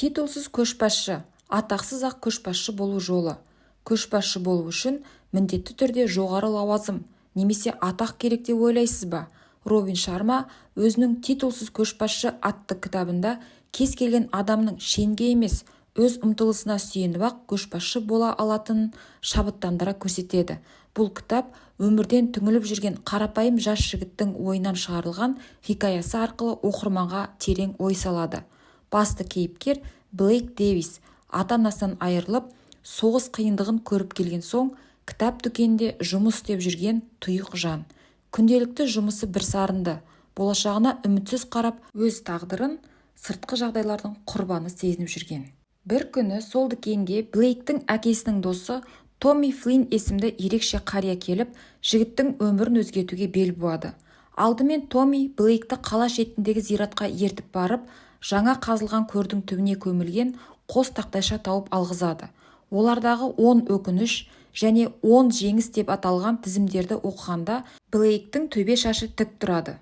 Титулсыз көшбасшы: атақсыз-ақ көшбасшы болу жолы. Көшбасшы болу үшін міндетті түрде жоғары лауазым немесе атақ керек деп ойлайсыз ба? Робин Шарма өзінің «Титулсыз көшбасшы» атты кітабында кез келген адамның шенге емес, өз ұмтылысына сүйеніп-ақ көшбасшы бола алатынын шабыттандыра көрсетеді. Бұл кітап өмірден түңіліп жүрген қарапайым жас жігіттің ойынан шығарылған хикаясы арқылы оқырманға терең ой салады. Басты кейіпкер Блейк Дэвис ата-анасынан айырылып, соғыс қиындығын көріп келген соң, кітап дүкенінде жұмыс істеп жүрген тұйық жан. Күнделікті жұмысы бір сарынды, болашағына үмітсіз қарап, өз тағдырын сыртқы жағдайлардың құрбаны сезініп жүрген. Бір күні сол дүкенге Блейктің әкесінің досы Томми Флинн есімді ерекше қария келіп, жігіттің өмірін өзгертуге бел буады. Алдымен Томми Блейкті қала шетіндегі зиратқа ертіп барып, жаңа қазылған көрдің түбіне көмілген қос тақтайша тауып алғызады. Олардағы «10 өкініш» және «10 жеңіс» деп аталған тізімдерді оқығанда Блейктің төбе шашы тік тұрады.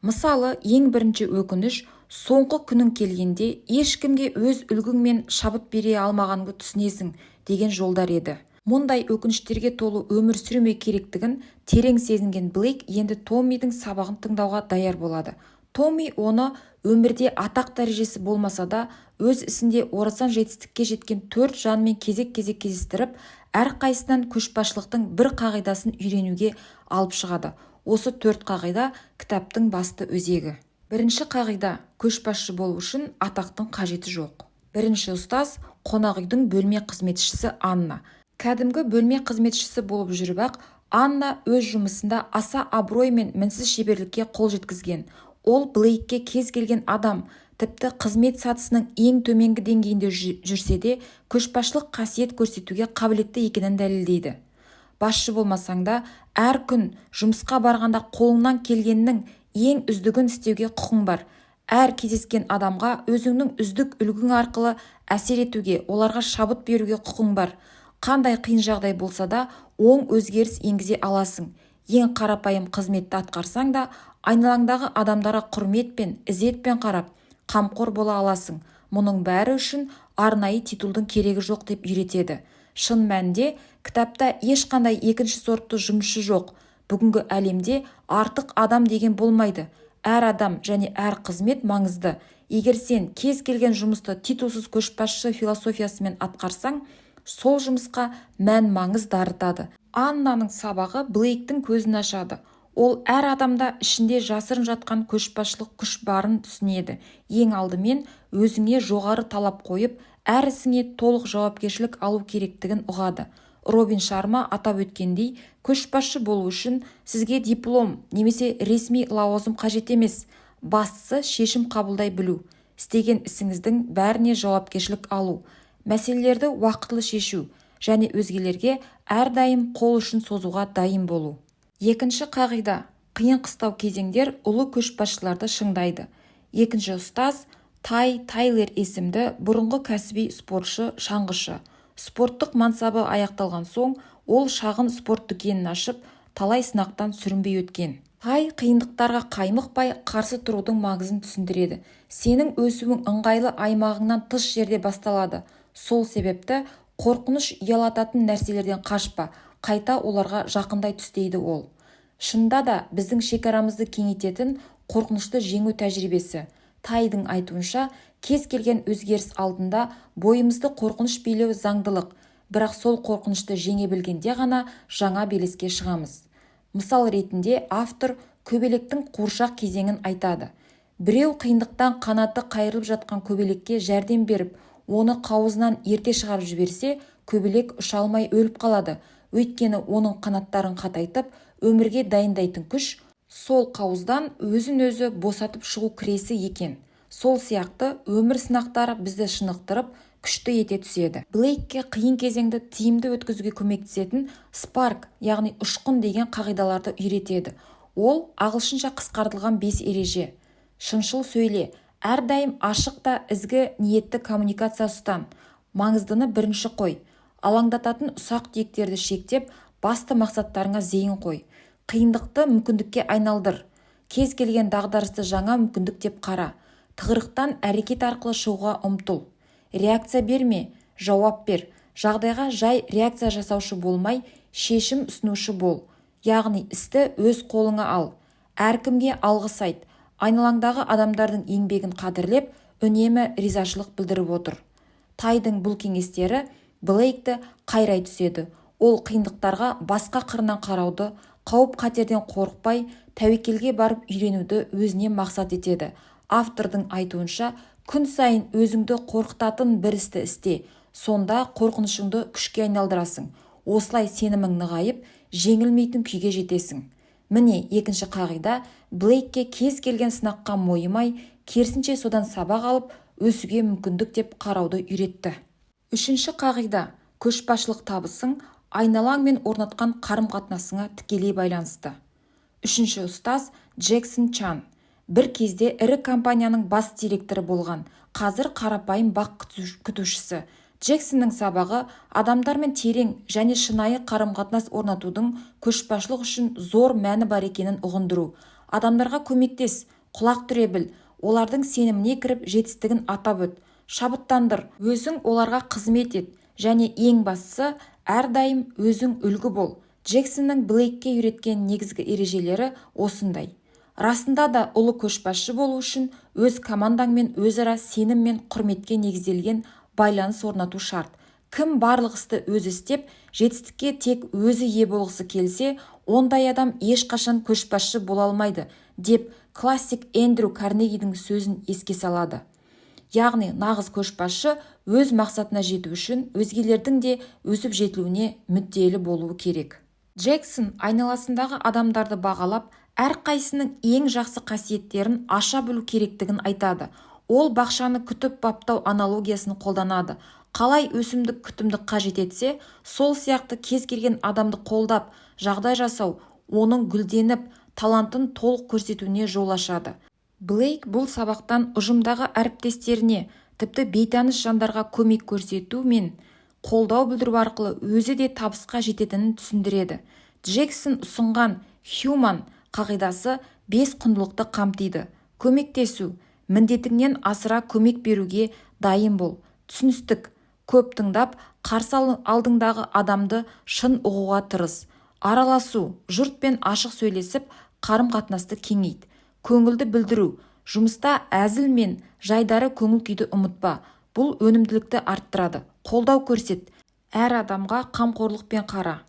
Мысалы, ең бірінші өкініш: соңғы күнің келгенде ешкімге өз үлгіңмен шабыт бере алмағаныңды түсінесің деген жолдар еді. Мұндай өкініштерге толы өмір сүрмеу керектігін терең сезінген Блейк енді Томмидің сабағын тыңдауға даяр болады. Томми оны өмірде атақ дәрежесі болмаса да, өз ісінде орасан жетістікке жеткен төрт жанмен кезек-кезек кездестіріп, әрқайсысынан көшбасшылықтың бір қағидасын үйренуге алып шығады. Осы төрт қағида – кітаптың басты өзегі. Бірінші қағида: көшбасшы болу үшін атақтың қажеті жоқ. Бірінші ұстаз – қонақ үйдің бөлме қызметшісі Анна. Кәдімгі бөлме қызметшісі болып жүріп-ақ, Анна өз жұмысында аса абырой мен мінсіз шеберлікке қол жеткізген. Ол Блейкке кез келген адам, тіпті қызмет сатысының ең төменгі деңгейінде жүрсе де, көшбасшылық қасиет көрсетуге қабілетті екенін дәлелдейді. Басшы болмасаң да, әр күн жұмысқа барғанда қолыңнан келгеннің ең үздігін істеуге құқың бар. Әр кездескен адамға өзіңнің үздік үлгің арқылы әсер етуге, оларға шабыт беруге құқың бар. Қандай қиын жағдай болса да, оң өзгеріс енгізе аласың. Ең қарапайым қызметті атқарсаң да, айналаңдағы адамдарға құрметпен, ізетпен қарап, қамқор бола аласың. Мұның бәрі үшін арнайы титулдың керегі жоқ, деп үйретеді. Шын мәнінде, кітапта ешқандай екінші сортты жұмысшы жоқ. Бүгінгі әлемде артық адам деген болмайды. Әр адам және әр қызмет маңызды. Егер сен кез келген жұмысты титулсыз көшбасшы философиясымен атқарсаң, сол жұмысқа мән маңыз дарытады. Аннаның сабағы Блейктің көзін ашады. Ол әр адамда ішінде жасырын жатқан көшбасшылық күш барын түсінеді. Ең алдымен өзіңе жоғары талап қойып, әр ісіңе толық жауапкершілік алу керектігін ұғады. Робин Шарма атап өткендей, көшбасшы болу үшін сізге диплом немесе ресми лауазым қажет емес. Бастысы – шешім қабылдай білу, істеген ісіңіздің бәріне жауапкершілік алу, мәселелерді уақытылы шешу және өзгелерге әрдайым қол ұшын созуға дайын болу. Екінші қағида: қиын-қыстау кезеңдер ұлы көшбасшыларды шыңдайды. Екінші ұстаз – Тай Тайлер есімді бұрынғы кәсіби спортшы, шаңғышы. Спорттық мансабы аяқталған соң, ол шағын спорт дүкенін ашып, талай сынақтан сүрінбей өткен. Тай қиындықтарға қаймықпай қарсы тұрудың маңызын түсіндіреді. Сенің өсуің ыңғайлы аймағыңнан тыс жерде басталады. Сол себепті қорқыныш ұялататын нәрселерден қашпа, қайта оларға жақындай түс, дейді ол. Шынында да, біздің шекарамызды кеңейтетін – қорқынышты жеңу тәжірибесі. Тайдың айтуынша, кез келген өзгеріс алдында бойымызды қорқыныш билеуі заңдылық, бірақ сол қорқынышты жеңе білгенде ғана жаңа белеске шығамыз. Мысал ретінде автор көбелектің қуыршақ кезеңін айтады. Біреу қиындықтан қанаты қайырылып жатқан көбелекке жәрдем беріп, оны қауызынан ерте шығарып жіберсе, көбелек ұша алмай өліп қалады. Өйткені оның қанаттарын қатайтып, өмірге дайындайтын күш – сол қауыздан өзін-өзі босатып шығу күресі екен. Сол сияқты өмір сынақтары бізді шынықтырып, күшті ете түседі. Блейкке қиын кезеңді тиімді өткізуге көмектесетін SPARK, яғни ұшқын деген қағидаларды үйретеді. Ол ағылшынша қысқартылған бес ереже. Шыншыл сөйле: әрдайым ашық та ізгі ниетті коммуникация ұстан. Маңыздыны бірінші қой. Алаңдататын ұсақ-түйектерді шектеп, басты мақсаттарыңа зейін қой. Қиындықты мүмкіндікке айналдыр: кез келген дағдарысты жаңа мүмкіндік деп қара. Тығырықтан әрекет арқылы шығуға ұмтыл. Реакция берме, жауап бер. Жағдайға жай реакция жасаушы болмай, шешім ұсынушы бол. Яғни істі өз қолыңа ал. Әркімге алғыс айт. Айналаңдағы адамдардың еңбегін қадірлеп, үнемі ризашылық білдіріп отыр. Тайдың бұл кеңестері Блейкті қайрай түседі. Ол қиындықтарға басқа қырынан қарауды, қауіп-қатерден қорықпай, тәуекелге барып үйренуді өзіне мақсат етеді. Автордың айтуынша, күн сайын өзіңді қорқытатын бір істі істе, сонда қорқынышыңды күшке айналдырасың. Осылай сенімің нығайып, жеңілмейтін күйге жетесің. Міне, екінші қағида Блейкке кез келген сынаққа мойымай, керісінше содан сабақ алып, өсуге мүмкіндік деп қарауды үйретті. Үшінші қағида: көшбасшылық табысың айналаңмен орнатқан қарым-қатынасыңа тікелей байланысты. Үшінші ұстаз Джексон Чан. Бір кезде ірі компанияның бас директоры болған, қазір қарапайым бақ күтушісі. Джексонның сабағы адамдармен терең және шынайы қарым-қатынас орнатудың көшбасшылық үшін зор мәні бар екенін ұғындыру. Адамдарға көмектес, құлақ түре біл, олардың сеніміне кіріп, жетістігін атап өт, шабыттандыр, өзің оларға қызмет ет және ең бастысы, әрдайым өзің үлгі бол. Джексонның Блейкке үйреткен негізгі ережелері осындай. Расында да, ұлы көшбасшы болу үшін өз командаңмен өзара сенім мен құрметке негізделген байланыс орнату шарт. Кім барлық істі өзі істеп, жетістікке тек өзі ие болғысы келсе, ондай адам ешқашан көшбасшы бола алмайды, деп классик Эндрю Карнегидің сөзін еске салады. Яғни нағыз көшбасшы өз мақсатына жету үшін өзгелердің де өсіп жетілуіне мүдделі болуы керек. Джексон айналасындағы адамдарды бағалап, әрқайсысының ең жақсы қасиеттерін аша білу керектігін айтады. Ол бақшаны күтіп баптау аналогиясын қолданады. Қалай өсімдік күтімді қажет етсе, сол сияқты кез келген адамды қолдап, жағдай жасау оның гүлденіп, талантын толық көрсетуіне жол ашады. Блейк бұл сабақтан ұжымдағы әріптестеріне, тіпті бейтаныс жандарға көмек көрсету мен қолдау білдіру арқылы өзі де табысқа жететінін түсіндіреді. Джексон ұсынған Human қағидасы бес құндылықты қамтиды: көмектесу – міндетіңнен асыра көмек беруге дайын бол; түсіністік – көп тыңдап, қарсы алдыңдағы адамды шын ұғуға тырыс; араласу – жұртпен ашық сөйлесіп, қарым-қатынасты кеңейт; көңілді білдіру – жұмыста әзіл мен жайдары көңіл-күйді ұмытпа, бұл өнімділікті арттырады; қолдау көрсет – әр адамға қамқорлықпен қара.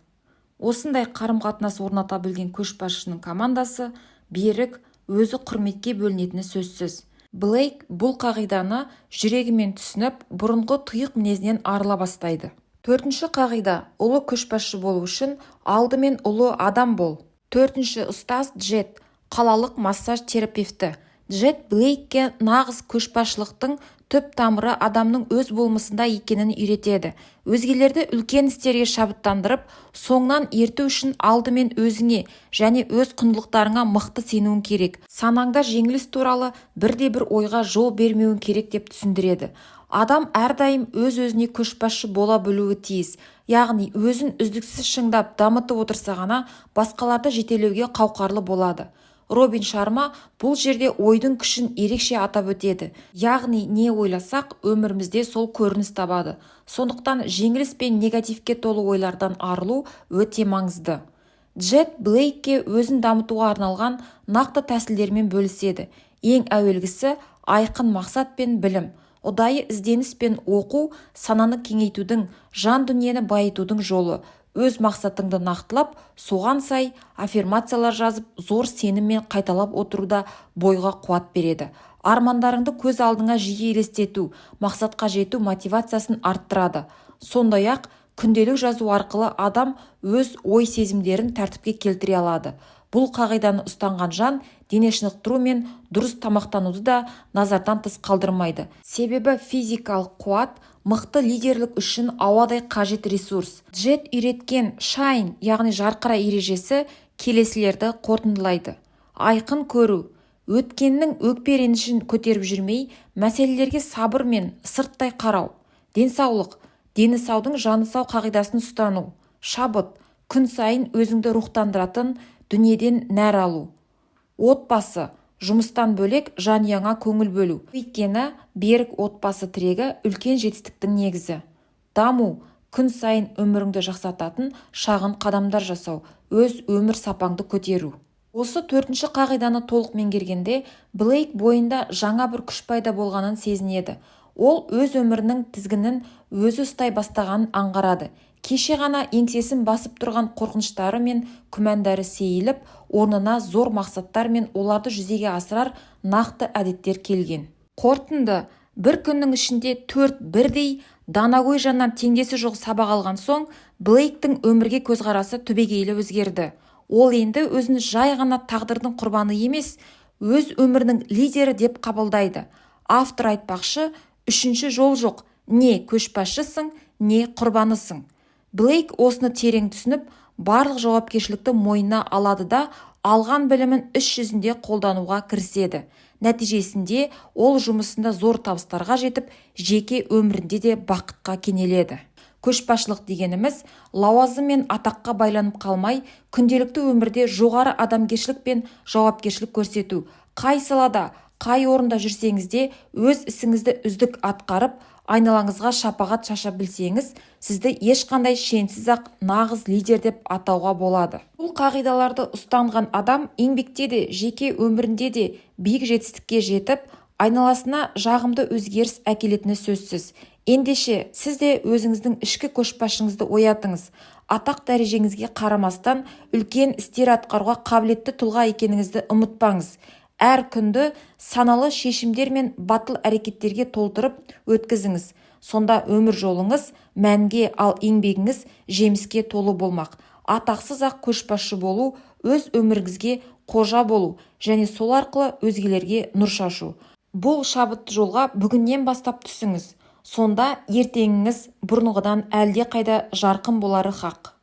Осындай қарым-қатынас орната білген көшбасшының командасы берік, өзі құрметке бөленетіні сөзсіз. Блейк бұл қағиданы жүрегімен түсініп, бұрынғы тұйық мінезінен арыла бастайды. Төртінші қағида: ұлы көшбасшы болу үшін алдымен ұлы адам бол. Төртінші ұстаз Джет, қалалық массаж терапевті. Джет Блейкке нағыз көшбасшылықтың түп тамыры адамның өз болмысында екенін үйретеді. Өзгелерді үлкен істерге шабыттандырып, соңынан ерту үшін алдымен өзіңе және өз құндылықтарыңа мықты сенуің керек. Санаңда жеңіліс туралы бірде-бір ойға жол бермеуің керек, деп түсіндіреді. Адам әрдайым өз-өзіне көшбасшы бола білуі тиіс, яғни өзін үздіксіз шыңдап, дамытып отырса ғана басқаларды жетелеуге қауқарлы болады. Робин Шарма бұл жерде ойдың күшін ерекше атап өтеді. Яғни не ойласақ, өмірімізде сол көрініс табады. Сондықтан жеңіліс пен негативке толы ойлардан арылу өте маңызды. Джет Блейкке өзін дамытуға арналған нақты тәсілдермен бөліседі. Ең әуелгісі – айқын мақсат пен білім. Ұдайы ізденіс пен оқу – сананы кеңейтудің, жан дүниені байытудың жолы. Өз мақсатыңды нақтылап, соған сай аффирмациялар жазып, зор сеніммен қайталап отыру да бойға қуат береді. Армандарыңды көз алдыңа жиі елестету мақсатқа жету мотивациясын арттырады. Сондай-ақ күнделік жазу арқылы адам өз ой-сезімдерін тәртіпке келтіре алады. Бұл қағиданы ұстанған жан дене шынықтыру мен дұрыс тамақтануды да назардан тыс қалдырмайды. Себебі физикалық қуат мықты лидерлік үшін ауадай қажет ресурс. Джет үйреткен Shine, яғни жарқыра ережесі келесілерді қорытындылайды: айқын көру – өткеннің өкпе-ренішін көтеріп жүрмей, мәселелерге сабыр мен сырттай қарау; денсаулық – дені саудың жаны сау қағидасын ұстану; шабыт – күн сайын өзіңді рухтандыратын дүниеден нәр алу; отбасы – Жұмыстан бөлек жанұяңа көңіл бөлу. Өйткені берік отбасы тірегі үлкен жетістіктің негізі. Даму – күн сайын өміріңді жақсартатын шағын қадамдар жасау, өз өмір сапаңды көтеру. Осы төртінші қағиданы толық меңгергенде, Блейк бойында жаңа бір күш пайда болғанын сезінеді. Ол өз өмірінің тізгінін өзі ұстай бастағанын аңғарады. Кеше ғана еңсесін басып тұрған қорқыныштары мен күмәндары сейіліп, орнына зор мақсаттар мен оларды жүзеге асырар нақты әдеттер келген. Қорытынды. Бір күннің ішінде төрт бірдей данагөй жаннан теңдесі жоқ сабақ алған соң, Блейктің өмірге көзқарасы түбегейлі өзгерді. Ол енді өзін жай ғана тағдырдың құрбаны емес, өз өмірінің лидері деп қабылдайды. Автор айтпақшы, үшінші жол жоқ: не көшбасшысың, не құрбанысың. Блейк осыны терең түсініп, барлық жауапкершілікті мойнына алады да, алған білімін іс жүзінде қолдануға кіріседі. Нәтижесінде ол жұмысында зор табыстарға жетіп, жеке өмірінде де бақытқа кенеледі. Көшбасшылық дегеніміз – лауазым мен атаққа байланып қалмай, күнделікті өмірде жоғары адамгершілік пен жауапкершілік көрсету. Қай салада, қай орында жүрсеңіз де, өз ісіңізді үздік атқарып, айналаңызға шапағат шаша білсеңіз, сізді ешқандай шенсіз-ақ нағыз лидер деп атауға болады. Бұл қағидаларды ұстанған адам еңбекте де, жеке өмірінде де биік жетістікке жетіп, айналасына жағымды өзгеріс әкелетіні сөзсіз. Ендеше, сіз де өзіңіздің ішкі көшбасшыңызды оятыңыз. Атақ дәрежеңізге қарамастан, үлкен істер атқаруға қабілетті тұлға екеніңізді ұмытпаңыз. Әр күнді саналы шешімдер мен батыл әрекеттерге толтырып өткізіңіз. Сонда өмір жолыңыз мәнге, ал еңбегіңіз жеміске толы болмақ. Атақсыз-ақ көшбасшы болу – өз өміріңізге қожа болу және сол арқылы өзгелерге нұр шашу. Бұл шабытты жолға бүгіннен бастап түсіңіз. Сонда ертеңіңіз бұрынғыдан әлдеқайда жарқын болары хақ.